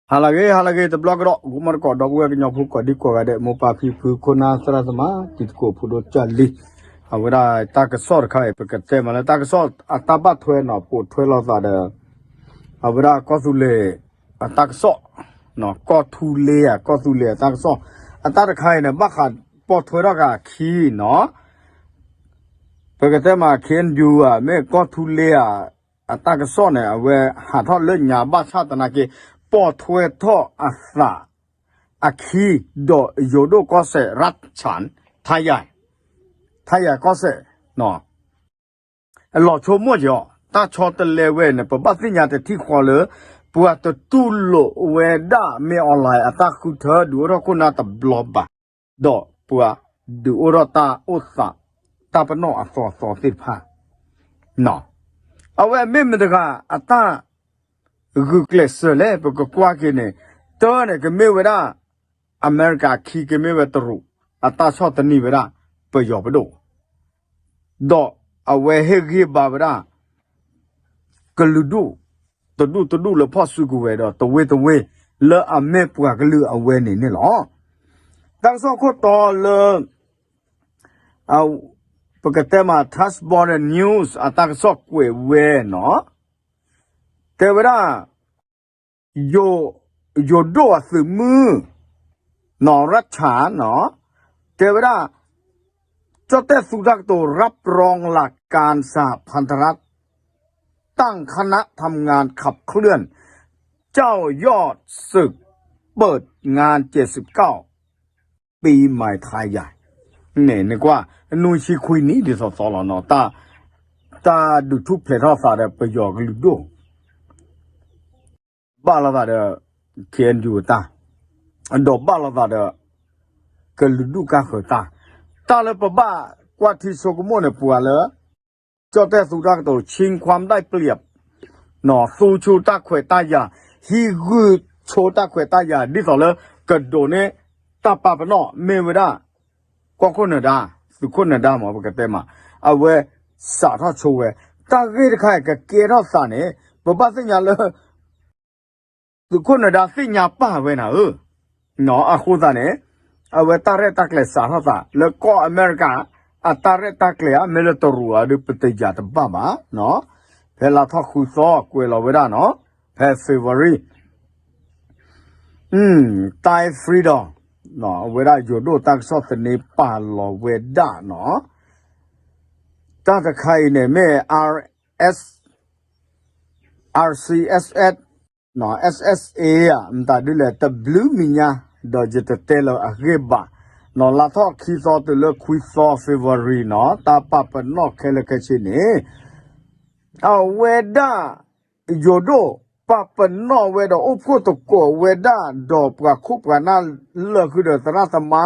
ဟါလၢအဂ့ၤ ဟါလၢအဂ့ၤ တဘျီကဒီး ဂီၤမီတကိး ဒီပုၢ်ဝဲၢ်ကညီဖိ ကိးဒံကိးဂၤဒဲး မိၢ်ပၢ်ဖံဖု ခိၣ်နၢ်သရၣ်သမါ တံၤသကိးဖိဒိၣ်ကၢ်လံ, အဝဲဒၣ်တၢ်ကစီၣ်တခါအံၤ ပကတဲမးလၢတၢ်ကစီၣ်အတၢ်ဘၣ်ထွဲနီၤ ပိာ်ထွဲလိာ်သးဒီး အဝဲဒၣ်ကီၢ်သူလ့ၤအတၢ်ကစီၣ်, ကီၢ်သူလ့ၤဧါ ကီၢ်သူလ့ၤအတၢ်ကစီၣ်, အတၢ်တခါအံၤန့ၣ် ဘၣ်ဃးပိာ်ထွဲထီၣ်က့ၤအခံနီၤ ပကတဲမး ခ့ၣ်အဲၣ်ယူၣ် ဧါ မ့ၢ်ကီၢ်သူလ့ၤဧါ အတၢ်ကစီၣ်န့ၣ် အဝဲဟးထီၣ်လၢညါဘၣ်ဆၣ်သနာ်က့ ပိာ်ထွဲထီၣ်အသးအခံ ဒီးယိၤဒိၣ်ကီၢ်စဲၣ် ရၢၣ်ဆၣ် ထါယၤ ထါယၤကီၢ်စဲၣ် လီၤဆိကမိၣ်က့ၤအီၤ တၢ်ဆီတလဲဝဲန့ၣ် ပဘၣ်သ့ၣ်ညါတထံၣ်ဃီလၢ ပှၤတတူၢ်လိာ်ဝဲဒၣ် မင်းအောင်လှိုင် အတၢ်ဃုထၢဒုးအိၣ်ထီၣ်ခိၣ်နၢ်တဘျီဘၣ်, ဒီးပှၤဒုးအိၣ်ထီၣ်တၢ်အိၣ်သး တၢ်ပနီၣ်အသီသီသ့ၣ်တဖၣ် အဝဲမ့ၢ်မတၤတဂၤအတၢ်ဂုာ်ကျဲးစၢးလဲၣ် ပကကွၢ်က့ၤန့ၣ် တၢ်န့ၣ်ကမ့ၢ်ဝဲဒၣ် အမဲရကၤ ခံ ကမ့ၢ်ဝဲတရူး အတၢ်ဆီၣ်သနံးဝဲဒၣ် ပယီၤပဒိၣ် ဒီးအဝဲဟ့ၣ်ဂံၢ်ဘါဝဲဒၣ် ကလုာ်ဒူၣ် တဒူၣ်တဒူၣ်လၢဖီၣ်စုကဝဲၤဒီး တဝ့ၢ်တဝ့ၢ် လၢအမ့ၢ်ပှၤကလုာ်အဝဲန့ၣ်န့ၣ်လီၤ. တၢ်ကစီၣ်ခိၣ်တီလၢ ပကတဲမး Thai Border News အတၢ်ကစီၣ်ကွဲးဝဲနီၤ တဲဝဲဒၣ် ယိၤဒိၣ်အသုးမုၢ် နီၤ ရၢၣ်ဆၣ်နီၤ တဲဝဲဒၣ် ကၠီၣ်တဲၣ်သူတၢ်ကတိၤ รับรองหลักการสหพันธรัฐ ตั้งคณะทำงานขับเคลื่อน เจ้ายอดศึก เปิดงานเจ็ดสิบเก้า ปีใหม่ไทย ယၤ န့ၣ်နကွၢ် နွံဆံခွံနံၣ်ဒ်သိးသိးလီၤနီၤ တၢ်ဒုးထူၣ်ဖျဲးထီၣ်သးဒီးပယီၤကလုာ်ဒိၣ် ဘၣ်လိာ်သးဒီး ခ့ၣ်အဲၣ်ယူၣ် အတၢ်, ဒီးဘၣ်လိာ်သးဒီး ကလုာ်ဒူၣ်ကါဃၢၤတၢ်, တၢ်လၢပဘၣ်ကွၢ်ထံဆိကမိၣ်န့ၣ် ပှၤလၢ ကၠီၣ်တဲၣ်သူတၢ်ကတိၤ ชิงความได้เปรียบ သူဆိတၢ်ခွဲးတၢ်ယာ်, ဟံးဂုၢ်ဆိတၢ်ခွဲးတၢ်ယာ် ဒ်သိးလၢ ကဒိးန့ၢ်တၢ်ပာ်ပနီၣ် မ့ၢ်ဝဲဒၣ် ကီၢ်ခိၣ်နဒါ, သုးခိၣ်နဒါမ့ၢ်ပကတဲမး, အဝဲစးထီၣ်ဆိဝဲ, တၢ်ဂ့ၢ်တခါအံၤကကဲထီၣ်သးန့ၣ် ပဘၣ်သ့ၣ်ညါလၢ သုးခိၣ်နဒါသ့ၣ်ညါပာ်ဝဲနၤဧၢ, အဃိသတးန့ၣ် အဝဲတၢ်ရဲၣ်တၢ်ကျဲၤစးထီၣ်သး လၢကီၢ်အမဲရကၤ အတၢ်ရဲၣ်တၢ်ကျဲၤဧါ မ့ၢ်လၢတရူးဧါ ဒုးပတယာ်တဘၣ်ဘၣ်, ဖဲလါထီၣ်ဃုသီကွဲးလီၤဝဲဒၣ်နီၤ, ဖဲ February တၢ် freedom အဝဲဒၣ် ယိၤဒိၣ်တၢ်ကစီၣ်သန့ပာ်လီၤဝဲဒၣ်နီၤ, တၢ်တခါအံၤန့ၣ်မ့ၢ် RCSS, SSA ဧါ မတၤဒ်လဲၣ် တဘျုးမံၤညါ, ဒီးယတတဲလၢအဂ့ၢ်ဘၣ်, နီၤ လါထီၣ်ခံသီတုၤလၢခွံသီ February နီၤ တၢ်ပာ်ပနီၣ်ခဲလၢာ်ခဲဆ့န့ၣ် အဝဲဒၣ် ယိၤဒိၣ်ပာ်ပနီၣ်ဝဲဒီးအိၣ်ဖှိၣ်သကိးဝဲဒၣ် ဒီးပှၤခိၣ်ပှၤနၢ်လၢာ်ဃုာ်ဒီးသရၣ်သမါ,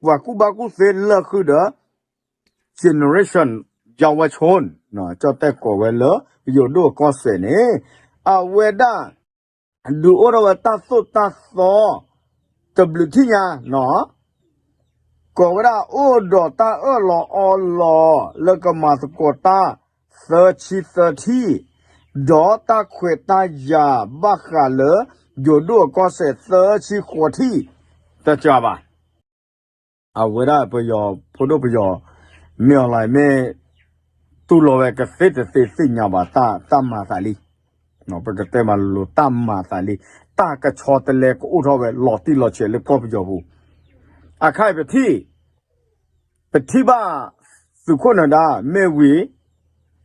ပှၤကူၣ်ဘၣ်ကူၣ်သ့လၢာ်ဃုာ်ဒီး generation ယၤဝဲဆိၣ်, ကၠီၣ်တဲၣ်ကိးဝဲလၢ ယိၤဒိၣ်ကီၢ်စဲၣ်န့ၣ် အဝဲဒၣ် ဒုးအိၣ်ထီၣ်ဝဲတၢ်သိၣ်တၢ်သီ တဘျုးထံၣ်ညါနီၤ, ကိးဝဲဒၣ်အိၣ်ဒီးတၢ်အၢၣ်လီၤအီလီၤ လၢကမၤသကိးတၢ် သၢဆံသၢထံၣ်, ဒီးတၢ်ခွဲးတၢ်ယာ်ဘၣ်ဃးလၢ ယိၤဒိၣ်အကီၢ်စဲၣ် သၢဆံဃိးထံၣ်, တကးဘၣ် အဝဲဒၣ်ပယီၤဖိဒိၣ်ပယီၤ မင်းအောင်လှိုင် မ့ၢ်တူၢ်လိာ်ဝဲကသ့တသ့သ့ၣ်ညါဘၣ် တၢ်မၤသးလံ, ပကတဲမးလိၤလိၤ တၢ်မၤသးလံ, တၢ်ကဆီတလဲကအိၣ်ထီၣ်ဝဲလီၤတံၢ်လီၤဆဲးလၢကီၢ်ပယီၤပူၤ, အခါအံၤပထံၣ် ပထံၣ်ဘၣ် သုးခိၣ်နဒါ မ့ၢ်ဝံၤ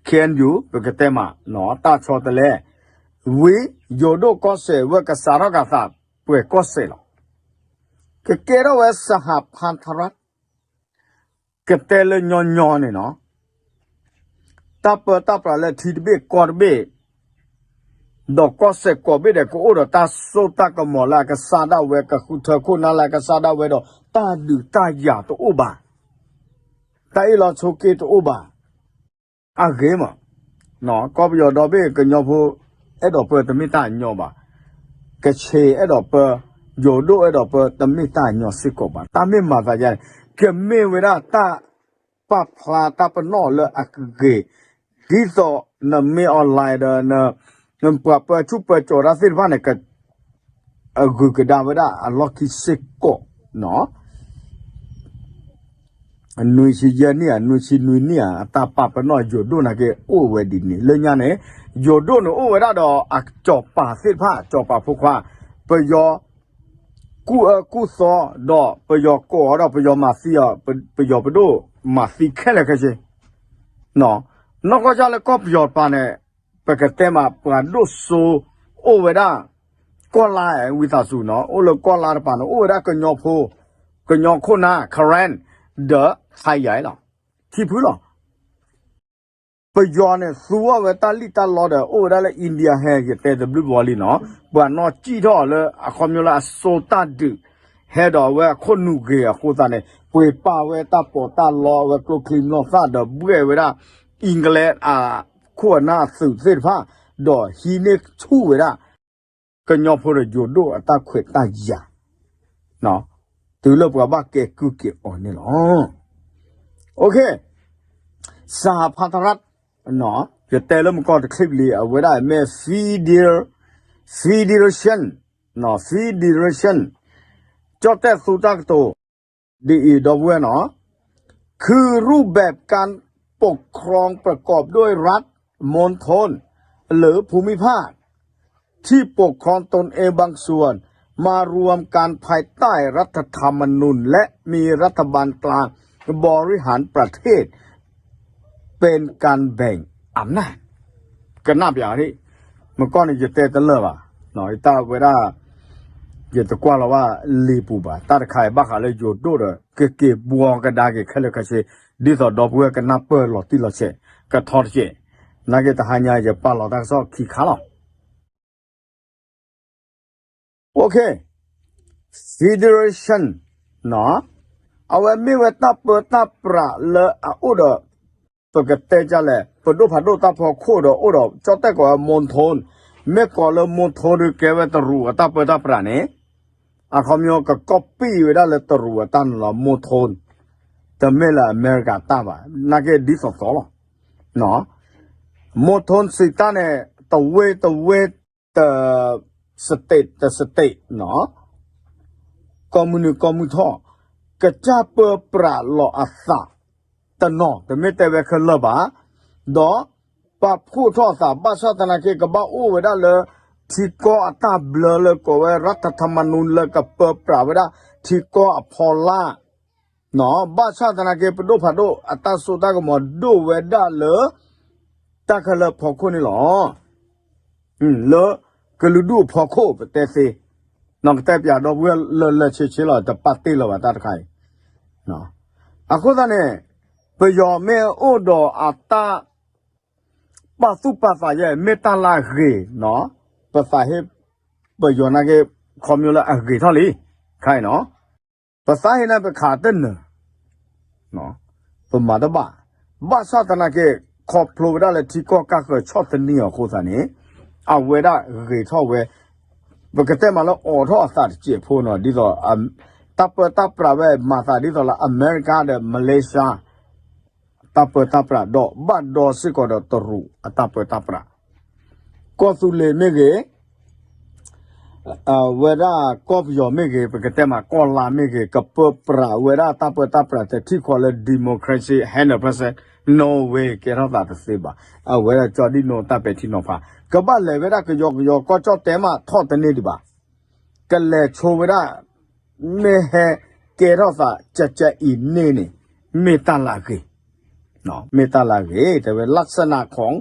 ခ့ၣ်အဲၣ်ယူၣ် ပကတဲမး တၢ်ဆီတလဲ, ဝံၤ ယိၤဒိၣ်ကီၢ်စဲၣ်ဝဲကစးထီၣ်ကသးပှဲၤကီၢ်စဲၣ်လီၤ, ကကဲထီၣ်ဝဲ စဟဖၣ်ထရၣ် ကတဲလၢညီညီန့ၣ်နီၤ, တၢ်ပၢတၢ်ပြးလၢထံတဘ့ၣ်ကီၢ်တဘ့ၣ် ဒီးကီၢ်စဲၣ်ကိးဘ့ၣ်ဒဲး ကအိၣ်ဒီးတၢ်စိတၢ်ကမီၤလၢအကစၢ်ဒၣ်ဝဲ ကဃုထၢခိၣ်နၢ်လၢအကစၢ်ဒၣ်ဝဲဒီး တၢ်ဒုးတၢ်ယၤတအိၣ်ဘၣ်, တၢ်အ့ၣ်လိာ်ဆိးက့တအိၣ်ဘၣ်, အဂ့ၤမး, ကီၢ်ပယီၤဒီဘ့ၣ် ကညီဖိအဲၣ်ဒိးပၢတမ့ၢ်တၢ်ညီဘၣ်, ကချ့ၣ်အဲၣ်ဒိးပၢ, ယိၤဒိၣ်အဲၣ်ဒိးပၢ တမ့ၢ်တၢ်ညီစ့ၢ်ကီးဘၣ်, တၢ်မ့ၢ်မၤသးယါန့ၣ် ကမ့ၢ်ဝဲဒၣ်တၢ် ပာ်ဖျါတၢ်ပနီၣ်လၢအကဂ့ၤ, ဒ်သိးနမ့ၢ် online ဒီး ပှၤပၢဆူၣ်ပၢစိးတၢ်သ့ၣ်တဖၣ်န့ၣ် က အဂုၤကဒါဝဲဒၣ်အလီၢ်ခံစ့ၢ်ကီးနီၤ. နွံဆံယဲၢ်နံၣ်ဧါ နွံဆံနွံနံၣ်ဧါ အတၢ်ပာ်ပနီၣ်ယိၤဒိၣ်နာ်က့ အိၣ်ဝဲဒ်န့ၣ် လၢညါန့ၣ် ယိၤဒိၣ်န့ၣ်အိၣ်ဝဲဒၣ်ဒီးအစီၤပၤသ့ၣ်တဖၣ် စီၤပၤဖိခွါ ပယီၤ ကူၣ်အၢကူၣ်သီ ဒီးပယီၤကိးအီၤဒီး ပယီၤမၤသံအီၤ ပယီၤပဒိၣ်မၤသံခဲလၢာ်ခဲဆ့ နီၢ်ကီၢ်စၢ်လၢကီၢ်ပယီၤတပၤန့ၣ် ပကတဲမး ပှၤဒိၣ်စိ အိၣ်ဝဲဒၣ် ကီၢ်လါဝံသးစူၤနီၤ အိၣ်လၢကီၢ်လါတပၤန့ၣ် အိၣ်ဝဲဒၣ်ကညီဖိ ကညီခိၣ်နၢ် Karen ဒီး Khmer လီၤ ခံဖုလီၤ. ပယီၤန့ၣ် သူအီၤဝဲတၢ်လံၣ်တၢ်လီဒီး အိၣ်ဝဲဒၣ်လၢ India ဟဲ ယတဲတဘျုးဘီလံနီၤ ပှၤနီၢ်စံၣ်ထီၣ်အီၤလၢအခီပညီလၢအစိတၢ်ဒုး ဟဲဒီးအဝဲအခိၣ်နူာ်ဂ့ၤအဃိသတးန့ၣ် ပှ့ၤပာ်ဝဲတၢ်ပီးတၢ်လီ အဝဲကျိချံမျိာ်သၣ်ဒီးဘှဲၣ်ဝဲဒၣ် England အခိၣ်အနၢ်အသုးသ့ၣ်တဖၣ် ဒီးဟံးန့ၢ်ဆူၣ်ဝဲဒၣ် ကညီဖိဒီးယိၤဒိၣ်အတၢ်ခွဲးတၢ်ယာ် တုၤလၢပှၤဘၣ်ကဲကုၢ်က့ၤအီၤန့ၣ်လီၤ. စဟါဖၣ်တရၣ် ယတဲလၢမုၢ်ကီၢ်တချံးလံ အဝဲဒၣ်မ့ၢ် federal federation federation ကၠီၣ်တဲၣ်သူတၢ်ကတိၤ ဒ်အံၤဒီပုၢ်ဝဲၢ်နီၤ คือรูปแบบการปกครองประกอบด้วยรัฐมณฑลหรือภูมิภาคที่ปกครองตนเองบางส่วนมารวมกันภายใต้รัฐธรรมนูญและมีรัฐบาลกลางบริหารประเทศเป็นการแบ่งอำนาจ ကနၣ်ပၠးန့ၣ် မုၢ်ကီၢ်န့ၣ် ယတဲတလၢာ်ဘၣ်, ယတၢ်ဝဲဒၣ် ယတကွၢ်လီၤဘၣ်လံာ်ပူၤဘၣ်, တၢ်တခါအံၤဘၣ်ဃးလၢယိၤဒိၣ်ဒီး ကက့ၤဘှီကဒါက့ၤခဲလၢာ်ခဲဆ့, ဒ်သိးဒီပုၢ်ဝဲၢ်ကနၢ်ပၢၢ်လီၤတံၢ်လီၤဆဲး ကထီတက့ၢ်, နာ်က့တဟါညါယပာ်လီၤတၢ်ကစီၣ်ခံခါလီၤ. ဖဲဒရ့ၣ်ရှၢၣ် အဝဲမ့ၢ်ဝဲတၢ်ပၢတၢ်ပြးလၢအအိၣ်ဒီး ပကတဲဒ်လဲၣ် ပဒိၣ်ဖးဒိၣ်တၢ်ဖီခိၣ်ဒီးအိၣ်ဒီး ကၠီၣ်တဲၣ်ကိးဝဲ မူထိၣ်, မ့ၢ်ကိးလၢမူထိၣ်ဒီးကဲဝဲတရူးအတၢ်ပၢတၢ်ပြးန့ၣ်, အခီပညီကကီၢ်ပံၣ်ဝဲဒၣ်လၢတရူးအတၢ်န့ၣ်လီၤ မူထိၣ်, တမ့ၢ်လၢအမဲရကၤတၢ်ဘၣ်, နာ်က့ဒ်သိးသိးလီၤ. မူထိၣ်စံးတၢ်န့ၣ် တဝ့တဝ့ တ state တ state နီၤ, ကီၢ်မုၢ်နုာ်ကီၢ်မုၢ်ထီၣ်, ကစၢ်ပၢပြးလီၤအသးတနီၤ, တမ့ၢ်တဲဝဲခဲလၢာ်ဘၣ်, ဒီးပာ်ဖှိၣ်ထီၣ်အသး ဘၣ်ဆၣ်သနာ်က့ ကဘၣ်အိၣ်ဝဲဒၣ်လၢ ထံကီၢ်အတၢ်ဘျၢလၢကိးဝဲ ရၢထထမနူ လၢကပၢပြးဝဲဒၣ် ထံကီၢ်အဖီလာ် ဘၣ်ဆၣ်သနာ်က့ ပဒိၣ်ဖးဒိၣ်အတၢ်စိတၢ်ကမီၤဒိၣ်ဝဲဒၣ်လၢ တၢ်ခဲလၢာ်ဖီခိၣ်န့ၣ်လီၤ. လၢကလုာ်ဒူၣ်အဖီခိၣ်ပတဲသ့, နီၢ်ကတဲပၠးဒီပုၢ်ဝဲၢ်လၢလၢဆ့ဆ့လီၤ တပာ်တ့ၢ်လၢၤဘၣ်တၢ်တခါအံၤ, အဃိသတးန့ၣ် ပယီၤမ့ၢ်အိၣ်ဒီးအတၢ် ပာ်သူၣ်ပာ်သးယဲ မ့ၢ်တၢ်လၢအဂ့ၤ, ပသးဟ့ ပယီၤနာ်က့ ခီဖျိလၢအဂ့ၤထီၣ်လံ, ခါအံၤနီၤ, ပသးဟ့န့ၣ်ပခးတနၢၤ, ပမၤတဘၣ်, ဘၣ်ဆၣ်သနာ်က့ ခီဖျိဝဲဒၣ်လၢထံကီၢ်ကၢ်ဃၢၤဆီၣ်သနံးအီၤအဃိသတးန့ၣ်, အဝဲဒၣ်ဂ့ၤထီၣ်ဝဲ, ပကတဲမးလၢအိးထီၣ်အသးတစဲးဖိနီၤ, ဒ်သိး တၢ်ပၢတၢ်ပြးဝဲမၤသးဒ်သိးလၢအမဲရကၤဒီး Malaysia တၢ်ပၢတၢ်ပြးဒီးဘၣ်ဒီစ့ၢ်ကီးဒီးတရူးအတၢ်ပၢတၢ်ပြး, ကီၢ်သူလ့ၤမ့ၢ်ဂ့ၤ, ဝဲဒၣ်ကီၢ်ပယီၤမ့ၢ်ဂ့ၤ, ပကတဲမးကီၢ်လါမ့ၢ်ဂ့ၤ, ကပၢပြးဝဲဒၣ်တၢ်ပၢတၢ်ပြးတထံၣ်ဃီလၢ democracy hundred percent, no way ကဲထီၣ်သးတသ့ဘၣ်, အဝဲဒၣ်ကၠီဒံၣ်နိတၢ်ပဲာ်ထံနီၤဖး, ကဘၣ်လဲၤဝဲဒၣ်ကယီကယီ ကီၢ်ကၠီၣ်တဲာ်မးထီၣ်တန့ၢ်ဒံးဘၣ် ကလဲၤဆိဝဲဒၣ် မ့ၢ်ဟဲကဲထီၣ်သးကကဲအံၤန့ၣ်န့ၣ် မ့ၢ်တၢ်လၢအဂ့ၤ, မ့ၢ်တၢ်လၢအဂ့ၤ, တဲဝဲ ลักษณะของ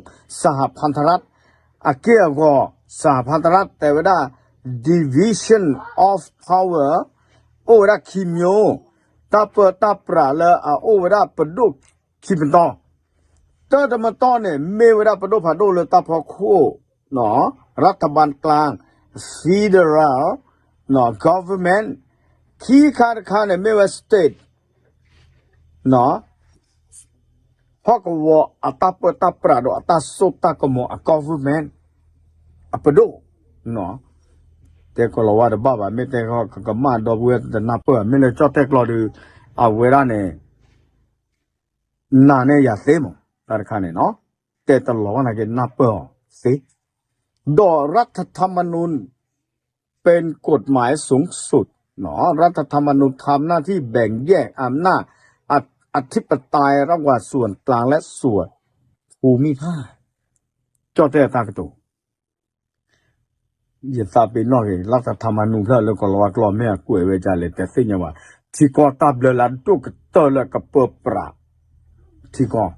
สหพันธรัฐ အက့ၢ်အဂီၤ สหพันธรัฐ တဲဝဲဒၣ် division of power အိၣ်ဝဲဒၣ်ခံမျိုး, တၢ်ပၢတၢ်ပြးလၢအအိၣ်ဝဲဒၣ်ပဒိၣ်ခံပတီၢ်, တၢ်တမတီၢ်န့ၣ် မ့ၢ်ဝဲဒၣ်ပဒိၣ်ဖးဒိၣ်လၢတၢ်ဖီခိၣ် รัฐบาลกลาง federal government, ခံခါတခါန့ၣ် မ့ၢ်ဝဲ state ဟီၣ်ကဝီၤအတၢ်ပၢတၢ်ပြးဒီး အတၢ်စိတၢ်ကမီၤအ government အပဒိၣ်, တဲကလီၤဝါတဘၣ်ဘၣ်, မ့ၢ်တဲကကမၣ်ဒီပုၢ်ဝဲၢ်တနၢ်ပၢၢ်, မ့ၢ်လၢကၠီၣ်တဲာ်ကျီဒီး အဝဲဒၣ်န့ၣ် နၤန့ၣ်ယၤသ့မး, တၢ်တခါန့ၣ်နီၤ, တဲတလီၤဝဲနာ်က့နၢ်ပၢၢ်အီၤသ့, ဒီး รัฐธรรมนูญ เป็นกฎหมายสูงสุด เนาะ รัฐธรรมนูญทำหน้าที่แบ่งแยกอำนาจ อ- อธิปไตยระหว่างส่วนกลางและส่วนภูมิภาค ကၠီၣ်တဲၣ်တၢ်ကတိၤ ယသးပ့ၤနီၣ်ဂ့ၤ လၢတၢ်ထးမၤနူၤဖျၢၣ်လၢကီၢ်လီၤဝါကျိာ်မ့ၢ်အကွဲးဝဲဒ်လဲၣ် တသ့ၣ်ညါဘၣ်. ထံကီၢ်တၢ်ဘျၢလၢအဒိၣ်ကတၢၢ်လၢကပၢပြး ထံကီၢ်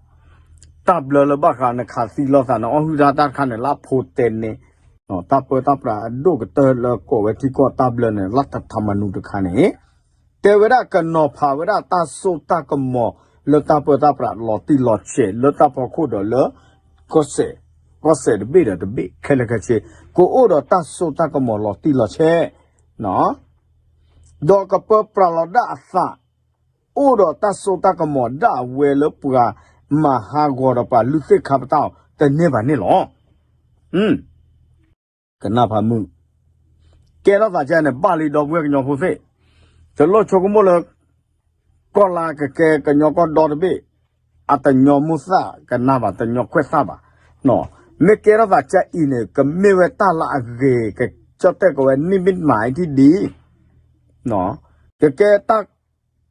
တၢ်ဘျၢလၢဘၣ်ဃးနခးသံလိာ်သး နအီၣ်ဟုၣ်တၢ်တၢ်တခါန့ၣ် လၢဖိတဲန့ၣ် တၢ်ပၢတၢ်ပြးအဒိၣ်ကတၢၢ်လၢကိးဝဲထံကီၢ်တၢ်ဘျၢန့ၣ် လၢတၢ်ထးမၤနူၤတခါန့ၣ် တဲဝဲဒၣ်ကနီၤဖးဝဲဒၣ်တၢ်စိတၢ်ကမီၤ လၢတၢ်ပၢတၢ်ပြးလီၤတံၢ်လီၤဆဲး လၢတၢ်ဖီခိၣ်ဒီးလၢ ကီၢ်စဲၣ်, ကီၢ်စဲၣ်တဘ့ၣ်ဒီးတဘ့ၣ် ခဲလၢာ်ခဲဆ့ ကအိၣ်ဒီးတၢ်စိတၢ်ကမီၤလီၤတံၢ်လီၤဆဲး ဒီးကပၢပြးလီၤဒၣ်အသး အိၣ်ဒီးတၢ်စိတၢ်ကမီၤဒၣ်အဝဲလၢပှၤမၤဟးဂီၤဒီးပှၤလုၢ်သ့ၣ်ခါပတာ်အီၤတန့ၢ်ဘၣ်န့ၣ်လီၤ. ကနၢ်ဖးမုာ် ကဲထီၣ်သးကဲန့ၣ် ဘၣ်လံဒီပုၢ်ဝဲၢ်ကညီဖိသ့ၣ် တလိၣ်ဆိကမိၣ်လၢ ကီၢ်လါကကဲကညီကီၢ်ဒီတဘ့ၣ် အတညီမိၢ်သၣ်ကနၣ်ဘၣ် တညီခွဲးသၣ်ဘၣ်. မ့ၢ်ကဲထီၣ်သးကအံၤန့ၣ် ကမ့ၢ်ဝဲတၢ်လၢအဂ့ၤ ကကၠီၣ်တဲၣ်ကဝဲ နိမိတ်မဟါ ထံၣ်ဒံး ကကဲတၢ်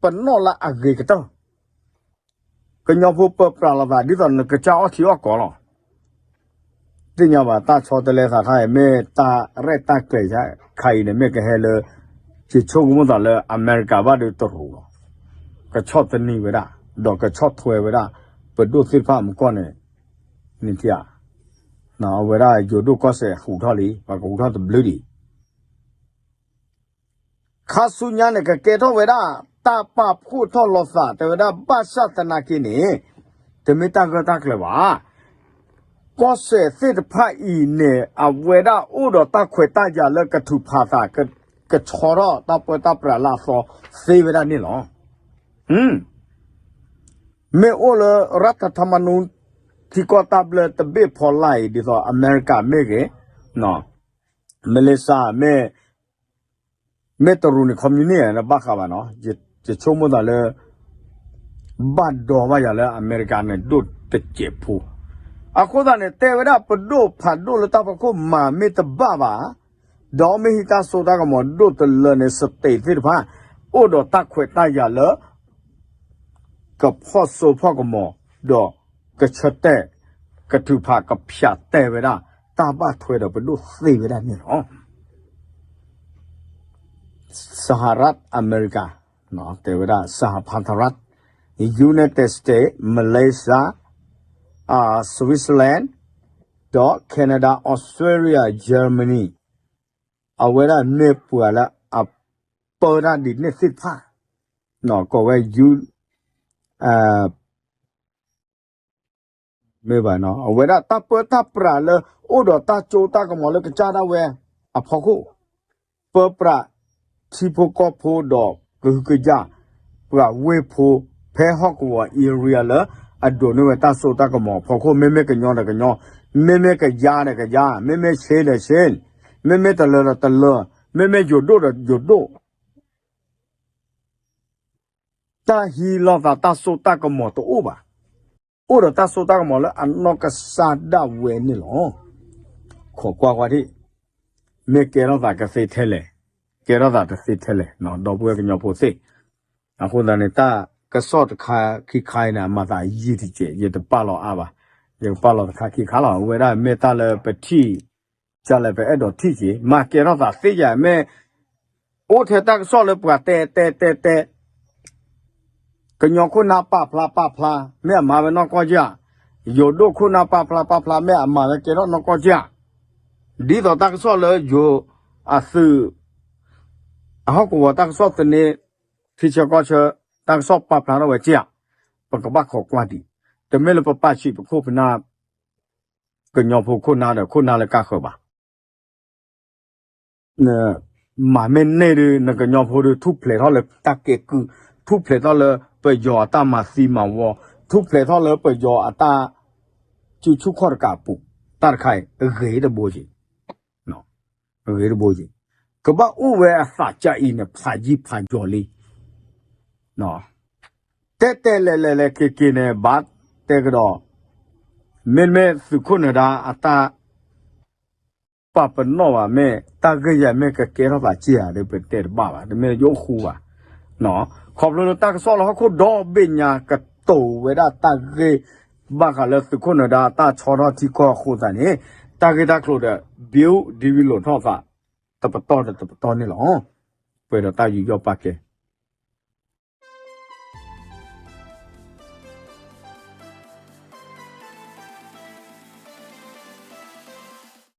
ပနီၣ်လၢအဂ့ၤကတၢၢ် ကညီဖိပၢပြးလိာ်သး ဒ်သိးနကစၢ်အီၣ်ထံအီၣ်ကီၢ်လီၤ. သ့ၣ်ညါဘၣ် တၢ်ဆီတလဲသးခါအံၤ မ့ၢ်တၢ်ရဲၣ်တၢ်ကျဲၤခါအံၤန့ၣ် မ့ၢ်ကဟဲလၢ ယဆိကမိၣ်သးလၢအမဲရကၤဘၣ်ဒုးတရူးလီၤ. ကဆီၣ်သနံးဝဲဒၣ် ဒီးကဆီၣ်ထွဲဝဲဒၣ် ပဒိၣ်သ့ၣ်တဖၣ်မူကီၢ်န့ၣ် နထံၣ်ဧါ. အဝဲဒၣ်ယိၤဒိၣ်ကီၢ်စဲၣ်ဟူးထီၣ်လံ ပှၤကဟူးထီၣ်တဘျုးဒံး ခါဆူညါန့ၣ် ကကဲထီၣ်ဝဲဒၣ် တၢ်ပာ်ဖှိၣ်ထီၣ်လိာ်သး တဲဝဲဒၣ်ဘၣ်ဆၣ်သနာ်က့န့ၣ် တမ့ၢ်တၢ်ဂၢၢ်တၢ်ကျၢၤဘၣ်. ကီၢ်စဲၣ်သ့ၣ်တဖၣ်အံၤန့ၣ် အဝဲဒၣ်အိၣ်ဒီးတၢ်ခွဲးတၢ်ယာ်လၢကထုးဖးသး ကဆီထီၣ်တၢ်ပၢတၢ်ပြးလၢအသီသ့ဝဲဒၣ်န့ၣ်လီၤ. မ့ၢ်အိၣ်လၢ ရၢထးထးမၤနူ ထံကီၢ်တၢ်ဘျၢတဘ့ၣ်ဖီလာ်အံၤ ဒ်သိးအမဲရကၤမ့ၢ်ဂ့ၤ မလ့ၡါမ့ၢ် မ့ၢ်တရူးန့ၣ် ခီမနံၣ်န့ၣ် နဘၣ်ဃးဘၣ်နီၤ ယဆိကမိၣ်သးလၢ ဘၣ်ဒီးဘၣ်ယၤလၢအမဲရကၤန့ၣ် ဒိၣ်တစဲးဖိ အဃိသတးန့ၣ် တဲဝဲဒၣ်ပဒိၣ်ဖးဒိၣ်လၢတၢ်ဖီခိၣ်မၤမ့ၢ်တဘၣ်ဘၣ် ဒီးမ့ၢ်ဟံးတၢ်စိတၢ်ကမီၤဒိၣ်တလၢန့ၣ် state သ့ၣ်တဖၣ် အိၣ်ဒီးတၢ်ခွဲးတၢ်ယာ်လၢ ကဖီၣ်စိဖီၣ်ကမီၤ ဒီးကဆၢတဲာ် ကထုးဖးကဖၠးတဲာ်ဝဲဒၣ် တၢ်ဘၣ်ထွဲဒီးပဒိၣ်သ့ဝဲဒၣ်န့ၣ်လီၤ. စဟရၢၣ်အမဲရကၤ တဲဝဲဒၣ် စဟပၣ်တရၣ် United States, Malaysia, Switzerland ဒီး Canada, Australia, Germany အဝဲဒၣ်မ့ၢ်ပှၤလၢအပၢတၢ်ဒ်န့ၣ်သ့ၣ်တဖၣ် ကိးဝဲ မ့ၢ်ဘၣ်နီၤ အဝဲဒၣ်တၢ်ပၢတၢ်ပြးလၢ အိၣ်ဒီးတၢ်စိတၢ်ကမီၤလၢကစၢ်ဒၣ်ဝဲအဖီခိၣ် ပၢပြးထံဖိကီၢ်ဖိဒီးကဟုကယာ် ပှၤဝ့ၢ်ဖိ ဖဲဟီၣ်ကဝီၤ area လၢအဒိးန့ၢ်ဝဲတၢ်စိတၢ်ကမီၤအဖီခိၣ် မ့မ့ၢ်ကညီဒီးကညီ မ့မ့ၢ်ကယါဒီးကယါ မ့မ့ၢ်ဆ့ဒီးဆ့ မ့မ့ၢ်တလၢၤဒီးတလၢၤ မ့မ့ၢ်ယိၤဒိၣ်ဒီးယိၤဒိၣ် တၢ်ဟံးလိာ်သးတၢ်စိတၢ်ကမီၤတအိၣ်ဘၣ်. အိၣ်ဒီးတၢ်စိတၢ်ကမီၤလၢအနီၢ်ကစၢ်ဒၣ်ဝဲန့ၣ်လီၤ. ခိးကွၢ်ကွၢ်ထံၣ် မ့ၢ်ကဲထီၣ်သးကသ့ထဲလဲၣ်, ကဲထီၣ်သးတသ့ထဲလဲၣ်, ဒီပုၢ်ဝဲၢ်ကညီဖိသ့ၣ်. အဃိသတးန့ၣ် တၢ်ကစီၣ်တခါခံခါအံၤန့ၣ် အမၤသးယံာ်တစဲး ယတပာ်လီၤအါဘၣ်. ယကပာ်လီၤတခါခံခါလီၤ. အဝဲဒၣ်မ့ၢ်တၢ်လၢပထံၣ် ကလဲၣ် ပအဲၣ်ဒိးထံၣ်က့ၤ မၤကဲထီၣ်သးသ့ယၤ မ့ၢ်အိၣ်ထဲတၢ်ကစီၣ်လၢပှၤတဲတဲတဲတဲ ကညီခိၣ်နၢ်ပာ်ဖျါပာ်ဖျါ မ့ၢ်အမၤဝဲနီၢ်ကီၢ်ကၢ်, ယိၤဒိၣ်ခိၣ်နၢ်ပာ်ဖျါပာ်ဖျါ မ့ၢ်အမၤဝဲကဲထီၣ်နီၢ်ကီၢ်ကၢ်, ဒ်သိးတၢ်ကစီၣ်လၢယိၤအသုး အဟီၣ်ကဝီၤတၢ်ကစီၣ်သန့ ထံဆၢကီၢ်ဆၢ တၢ်ကစီၣ်ပာ်ဖျါထီၣ်ဝဲကၢ်, ပကဘၣ်ခိးကွၢ်ဒံး, တမ့ၢ်လၢပပာ်ဆံးပခိၣ်ပနၢ် ကညီဖိခိၣ်နၢ်ဒီးခိၣ်နၢ်လၢကါဃၢၤဘၣ်. မၤမ့ၢ်န့ၢ်ဒုး နကညီဖိဒုး ထူၣ်ဖျဲးထီၣ်လၢတၢ်ကဲကုၢ်, ထူၣ်ဖျဲးထီၣ်လၢပယီၤအတၢ်မၤသံမၤဝီ, ထူၣ်ဖျဲးထီၣ်လၢပယီၤအတၢ် စုဆူၣ်ခီၣ်တကးအပူၤ, တၢ်တခါအံၤ အဂ့ၤတဘိက့ၤ, အဂ့ၤတဘိက့ၤ, ကဘၣ်အိၣ်ဝဲအသးကၢ်အံၤန့ၣ် ဖးယံာ်ဖးယီၤလံ. တဲတဲလဲၤလဲၤလဲၤက့ၤက့ၤန့ၣ် ဘၣ်တဲကဒီး, မ့တမ့ၢ်သုးခိၣ်နၢၤဒါအတၢ် ပာ်ပနီၣ်ဘၣ်မ့ၢ် တၢ်ဂ့ၢ်ယၤမ့ၢ်ကကဲထီၣ်သးစ့ၢ်ဧါဒီး ပတဲတဘၣ်ဘၣ်, တမ့ၢ်ယအိၣ်ဃူဘၣ်. ခီဖျိလၢတၢ်ကစီၣ်လၢဟီၣ်ခိၣ်ဒီဘ့ၣ်ညါကတိၤဝဲဒၣ်တၢ်ဂ့ၢ် ဘၣ်ဃးလၢသုးခိၣ်နၢၤဒါတၢ်ဆီထီၣ်ထံကီၢ်အဃိသတးန့ၣ် တၢ်ဂ့ၢ်တၢ်ကျိၤဒီး ဘုးဒံဝံလိာ်ထီၣ်သး တပတီၢ်ဒီးတပတီၢ်န့ၣ်လီၤ. ပှဲၤဒီးတၢ်ယူးယီၣ်ပာ်ကဲ